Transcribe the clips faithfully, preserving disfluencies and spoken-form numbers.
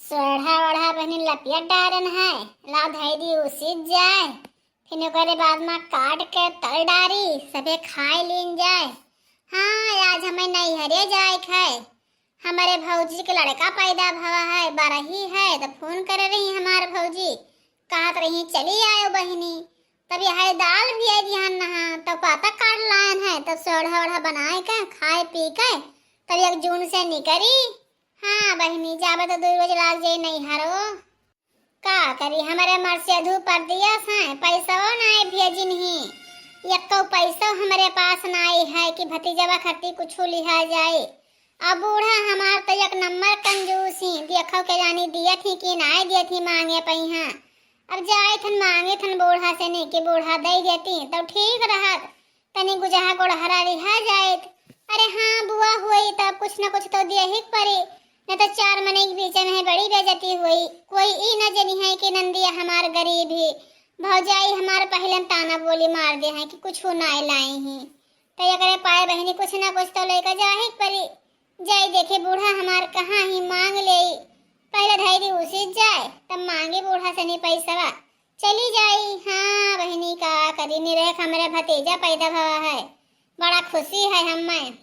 सोढ़ा ओढ़ा बहिनी लपियत डारन है, लाव धई दी उसित जाए, फिर ओकरे बाद मा काट के तल डारी, सभे खाए लीन जाए। हाँ, आज हमें नैहरे जाए के है, हमरे भौजी के लड़का पैदा भवा है, बरही है, तो फोन करे रही हमार भौजी, कहत रही चली आयो बहिनी। तब यह दाल भी आई दिहन नहा, तब पाता काट लायन है, तब सोढ़ा ओढ़ा बनाए के खाए पी के तब एक जून से निकरी। हाँ बहिनी, जाबे तो दुई रोज लाग जाई नैहरो। का करी, हमरे मरसेधू परदेस हैं, पैसो नाई भेजिन ही, एक्को पैसो हमरे पास नाई है कि भतीजवा खातिर कुछ लिहा जाए। अब बूढ़ा हमार तो एक नंबर कंजूस ही, देखो के जानी दियत ही कि नाई दियत ही, मांगे पइहाँ। अब जाइत हन मांगित हन बूढ़ा से नहीं कि बूढ़ा दई देती तो ठीक रहत, तनी गुजहा गोड़हरा रिहा जाइत। अरे हाँ बुआ, होई तब कुछ न कुछ तो दिया ही परी, न तो चार मनई के बीच में बड़ी बेइज्जती होई। कोई ई न जनी है कि नंदिया हमार गरीब ही, भौजाई हमार पहले ताना बोली मार दे है कि कुछ ना लाई ही। तो एकरे पाए बहिनी कुछ ना कुछ तो लेकर जा ही परी। जाई देखे बूढ़ा हमार कहाँ ही मांग लेई, पहले धैर्य उसी जाए तब मांगे बूढ़ा से नहीं पैसवा। चली जाई। हाँ बहिनी, का करी, निरख हमरे भतीजा पैदा भवा है, बड़ा खुशी है हमें।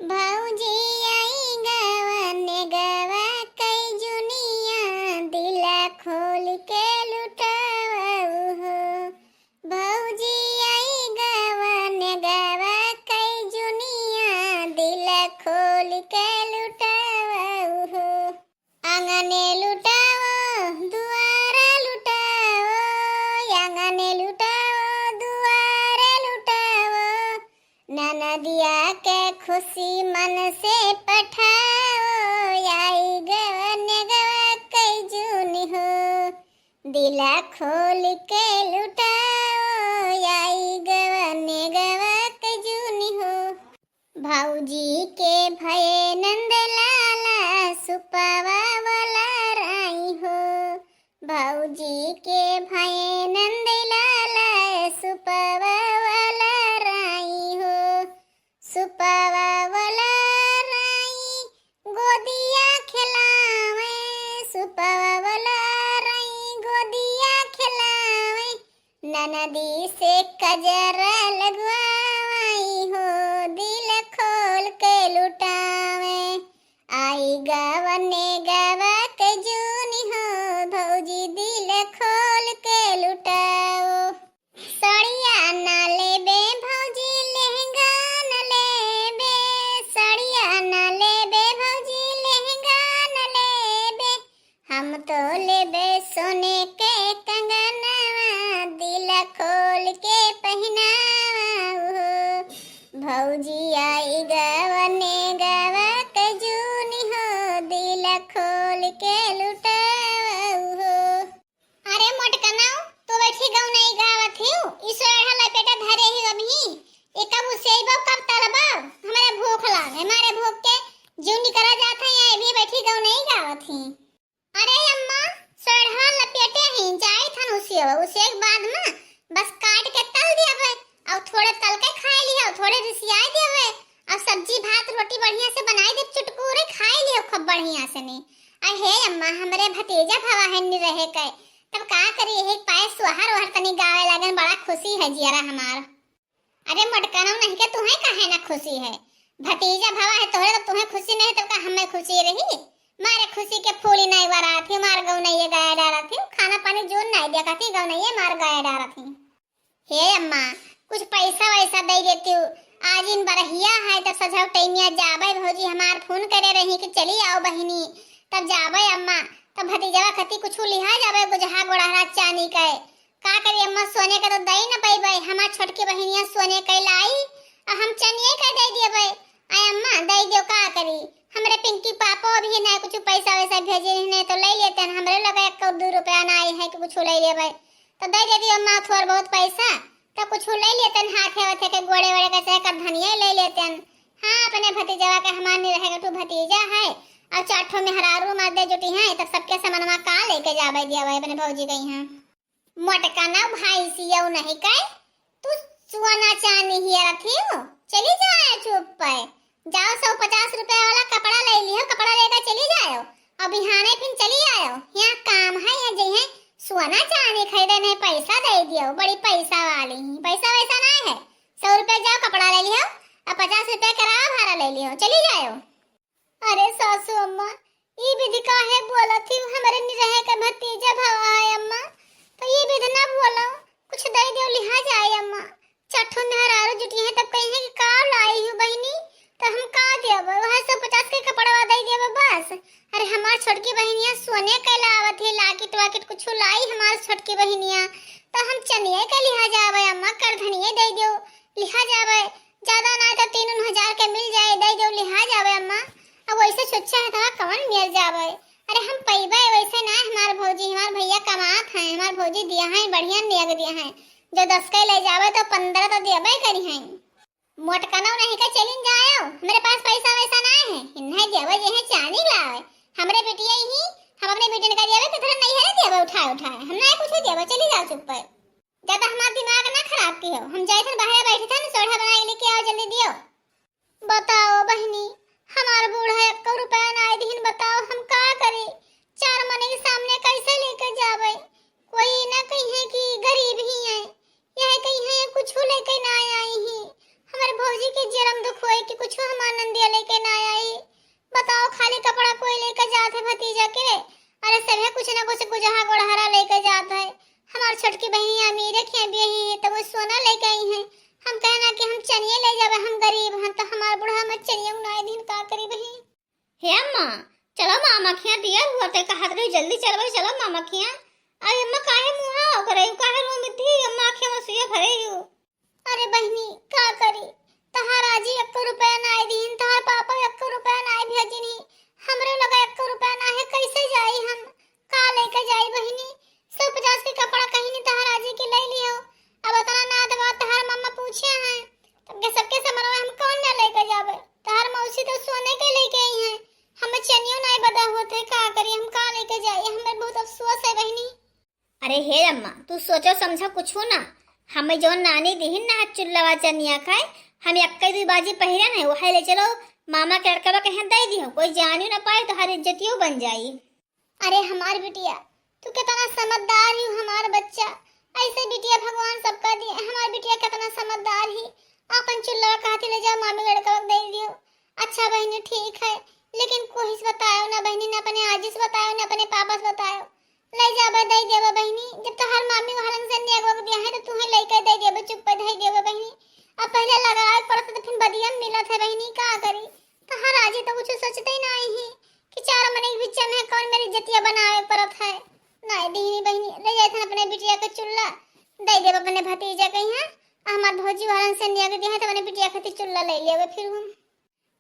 भौजी आई गवन गवा कई जुनिया, दिला खोल के लुटावऊ हो। भौजी आई गवन गवा कई जुनिया, दिला खोल के लुटावऊ हो। आंगने लुटावो, दुआरा लुटावो, आंगने लुटावो, दुआरा लुटावो। ननदिया के खुशी मन से पठावो, आई गवन गवा कई जून हो। दिला खोल के लुटावो, आई गवन गवा कई जून हो। भौजी के भये नंद लाला सुपावा वाला राई हो। भौजी के भये नंद लाला सुपावा वाला राई हो। सुपावा वाला राई गोदिया खेलावे, सुपावा वाला राई गोदिया खेलावे। ननदी से कजरा लगवाई हो, दिल खोल के लुटावे। आई गवने गवा के जून हो, भौजी दिल खोल के लुटाओ। सड़िया ना लेबे भौजी, लहंगा ना लेबे, सड़िया ना लेबे भौजी, लहंगा ना लेबे। हम तो लेबे सोने के कंगनवा, दिल खोल के पहिनावा हो। भौजी आई गवने गवा के जून हो, दिल खोल के लुटावा हो। अरे मोटकनऊ, तू बैठी गौनई गावत हिउ, ई सोढ़ा लपेटा धरे ही अबही, ई कब उसेबो, कब तरबो? हमरे भूख लागे, मारे भूख के जीव निकरा जात है, या अभी बैठी गौनई गावत ही। अरे अम्मा, सोढ़ा लपेटे ही, जाई थन उसेबो, उसे के बाद में बस काट के तल दियाबे, और थोड़े तल के खाए लियो, थोड़े रिसियाए दियाबे, और सब्जी भात रोटी बढ़िया से बनाई दे, चुटकुरे खाए लियो खूब बढ़िया से ने। अरे हे अम्मा, हमरे भतीजा भवा है नि रहे के, तब का करी, यही पाए सोहर ओहर तनी गावे लागन, बड़ा खुशी है जियरा हमार। अरे मोटकनऊ, नहीं के तुहे काहे ना खुशी है, भतीजा भवा है तोहरे, तब तुहे खुशी नहीं तब का हमें खुशी रही? मारे खुशी के फूली नहीं बरात ही, मार गौनइये गाय डारत ही, खाना पानी जून नहीं देखत ही, गौनइये मार गाय डारत ही। हे अम्मा, कुछ पैसा वैसा दे देती हूँ। आज इन बरहिया है, तब सझौ टाइमिया जाबे, भौजी हमार फोन करे रही कि चली आओ बहिनी, तब जाबे अम्मा, तब भतीजवा खती कुछ लिहा जाबे, गुजहा गोड़हरा चानी के। का करी अम्मा, सोने के तो दई न पैबे, हमार छोटकी बहिनिया सोने के लाई, और हम चनिये के दे देबे। आय अम्मा, दे दियो, का करी, हमरे पिंकी पापो अभी ना कुछ पैसा वैसा भेजे नहीं, तो ले लेते हैं, हमरे लगे एक दो रुपया ना आई है कि कुछ ले लेबे। तो दे देती अम्मा थोड़ बहुत पैसा, तो कुछ ले लेतन हाथे वाथे के गोड़े वोड़े के, चाहे करधनिया ले लेतन। हाँ, अपने भतीजवा के हमार नहीं रहेगा, तू भतीजा है, और चार ठो मेहरारू मार दे जुटी हैं, तब सबके समनवा का लेके जाबे दिया भाई अपने भौजी गई हैं। मोटकनऊ, भाई सियऊ नहीं कहे, तू सोना चांदी हियरत ही हो, चली जाए चुप पे। जाओ, सौ पचास रुपया वाला कपड़ा ले लियो, कपड़ा लेकर चली जाओ। अब बिहाने फिर चली आयो, यहाँ काम है, यहाँ जइहे सोना चांदी खरीदे, नहीं पैसा दे दियो, बड़ी पैसा वाली ही, पैसा वैसा ना है। सौ रुपया जाओ कपड़ा ले लियो और पचास रुपया किराया भाड़ा ले लियो, चली जाओ। अरे सासू अम्मा, ई विधि काहे बोलत ही? हमरे निरहे के भतीजा भवा है अम्मा, तो ई विधि ना बोलो, कुछ दे दियो लिहा जाए अम्मा। छठो मेहरारू जुटी है तब कही है कि का लाई हूँ बहिनी, तो हम का देब? वह सौ पचास के कपड़वा दे देब बस। अरे हमार छोटकी बहिनिया सोने के लावत है, लाकिट वाकिट कुछ लाई हमार छोटकी बहिनिया, तो हम चनिए के लिहा जावे अम्मा, करधनिए दे दियो, लिहा जावे, ज्यादा ना तो तीन उन हजार के मिल जाए, दे दियो, लिहा जावे अम्मा। अब वैसे सोचा है तो कौन मिल जावे? अरे हम पैबे वैसे ना, हमार भौजी, हमार भैया कमात हैं, हमार भौजी दिया है, बढ़िया नेग दिया है, जो दस के ले जावे तो पन्द्रह तो देबे करी हैं। मोटकनो नहीं के चलिन जाओ, हमरे पास पैसा वैसा ना है, इन्हें देवे जे है चांदी लावे। हमरे बेटिया ही, हम अपने बेटियन का देवे तो धन नहीं है, देवे उठाए उठाए, हम ना कुछ देवे, चली जाओ चुप पर। ज्यादा हमार दिमाग ना खराब की हो, हम जाए थे बाहर बैठे थे ना, सोढ़ा बना के लेके आओ जल्दी दियो। बताओ बहिनी, हमार बूढ़ा एको रुपया ना दिहिन, बताओ हम का करी? चार मने के सामने कैसे लेके जावे? कोई ना कही है कि गरीब ही है, यह कही है कुछ लेके ना आई ही। हमारे भौजी के जरम दुख होए कि कुछ हमार नंदिया लेके ना आई। बताओ खाली कपड़ा कोई लेके जात है भतीजा के? अरे सभे कुछ ना कुछ गुजहा गोड़हरा लेके जात है। हमार छोटकी बहिनी अमीरे के बियाही है, तो वो सोना लेके आई है। हम कहना कि हम चनिए ले जावे, हम गरीब हैं, तो हमार बूढ़ा मत चनिए उनाए दिन का करी बहिनी। हे अम्मा, चलो मामा खिया दिया हुआ ते कहत रही, जल्दी चलबे, चलो मामा खिया। अरे अम्मा काहे मुँहा ओकरे, काहे रो मिथी अम्मा आँखें में सुइया भरे हो। अरे बहिनी, का करी, तहार आजी एको रुपया ना दिहिन, तहार पापा एको रुपया ना भेजिन ही, हमरे लगा एको रुपया ना है, कैसे जाई हम? का लेके जाई बहिनी? सौ पचास के कपड़ा कहीं नहीं तहार आजी के ले लियो। अब इतना ना दवा तहार मम्मा पूछे हैं, तब के सबके समरवा हम कौन ना लेके जावे? तहार मौसी तो सोने के लेके आई हैं, हमें चनियो ना बदा होते, का करी हम, का लेके जाई? हमें बहुत अफसोस है बहिनी। अरे हे अम्मा, तू सोचो समझो कुछ ना। हमें जौन नानी दिहिन ना चुल्लवा चनिया खाए, हम एक्के दुई बाजी पहिरन है, वही ले चलो मामा के लड़कवा के यहाँ दे दियो, कोई जानियो ना पाए, तोहार इज्जतियो बन जाई। अरे हमार बिटिया, तू कितना समझदार ही हमार बच्चा, ऐसे बिटिया भगवान सबका दिए। हमार बिटिया कितना समझदार ही, अपन चुल्लवा कहती ले जाओ मामी लड़कवा के दे दियो। अच्छा बहिनी ठीक है, लेकिन कोई से बतायो ना बहिनी, ना अपने आजी से बतायो, ना अपने पापा से बतायो। ले जाबे, दे देबे बहिनी, जब तोहार मामी वहलन से नेग वग दिया है, तो तुहे लेके दे देबे, चुप्पे दे देबे बहिनी। अब पहले लगावे पड़त, तो फिर बदिया में मिलत है बहिनी, का करी? तोहार आजी तो कुछ सोचते ही ना आई ही कि चार मने के बीच में कौन मेरी इज्जतिया बनावे पड़त है। ना दीनी बहिनी, ले जाए थे अपने बिटिया के चुल्ला, दे देबे अपने भतीजा के यहाँ। आ हमार भौजी वहलन से नेग दिया है, तो अपने बिटिया खातिर चुल्ला ले लेबे फिर हम।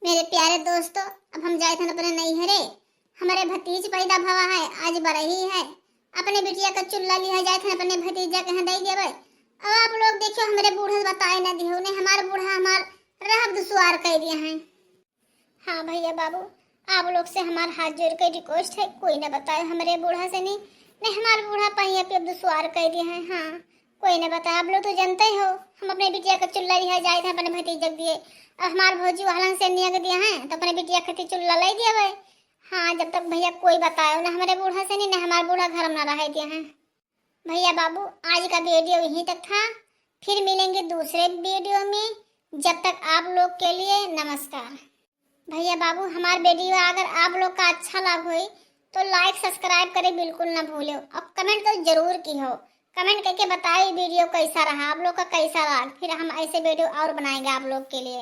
मेरे प्यारे दोस्तों, अब हम जाए थे अपने नैहरे, हमारे भतीज पैदा भवा है, आज बरही है, अपने बिटिया का चुल्ला लिहा जाए थे, अपने भतीजा के यहाँ दे देबे। अब आप लोग देखियो, हमारे बूढ़ा से बताए ना दिहो, नहीं हमारे बूढ़ा हमार रहब दुश्वार कर दिया है। हाँ भैया बाबू, आप लोग से हमार हाथ जोड़ के request है, कोई ना बताए हमारे बूढ़ा से नहीं, नहीं हमारे बूढ़ा पहिया पे अब दुश्वार कर दिया है। हाँ, कोई ना बताए, आप लोग तो जानते ही हो, हम अपने बिटिया का चुल्ला लिहा जाए थे अपने भतीजक दिए, अब हमार भौजी वहलन से नेग दिया है, तो अपने बिटिया खातिर चुल्ला ले दिया भाई। हाँ, जब तक भैया कोई बतायो ना हमारे बूढ़ा से नहीं, ना हमार बूढ़ा घर में ना रहे दिया है। भैया बाबू, आज का video यहीं तक था, फिर मिलेंगे दूसरे video में। जब तक आप लोग के लिए नमस्कार। भैया बाबू, हमार video अगर आप लोग का अच्छा लग होई तो like subscribe करे बिल्कुल ना भूलो, और comment तो जरूर की हो, comment करके बताओ ये video कैसा रहा, आप लोग का कैसा लगा, फिर हम ऐसे video और बनाएंगे आप लोग के लिए।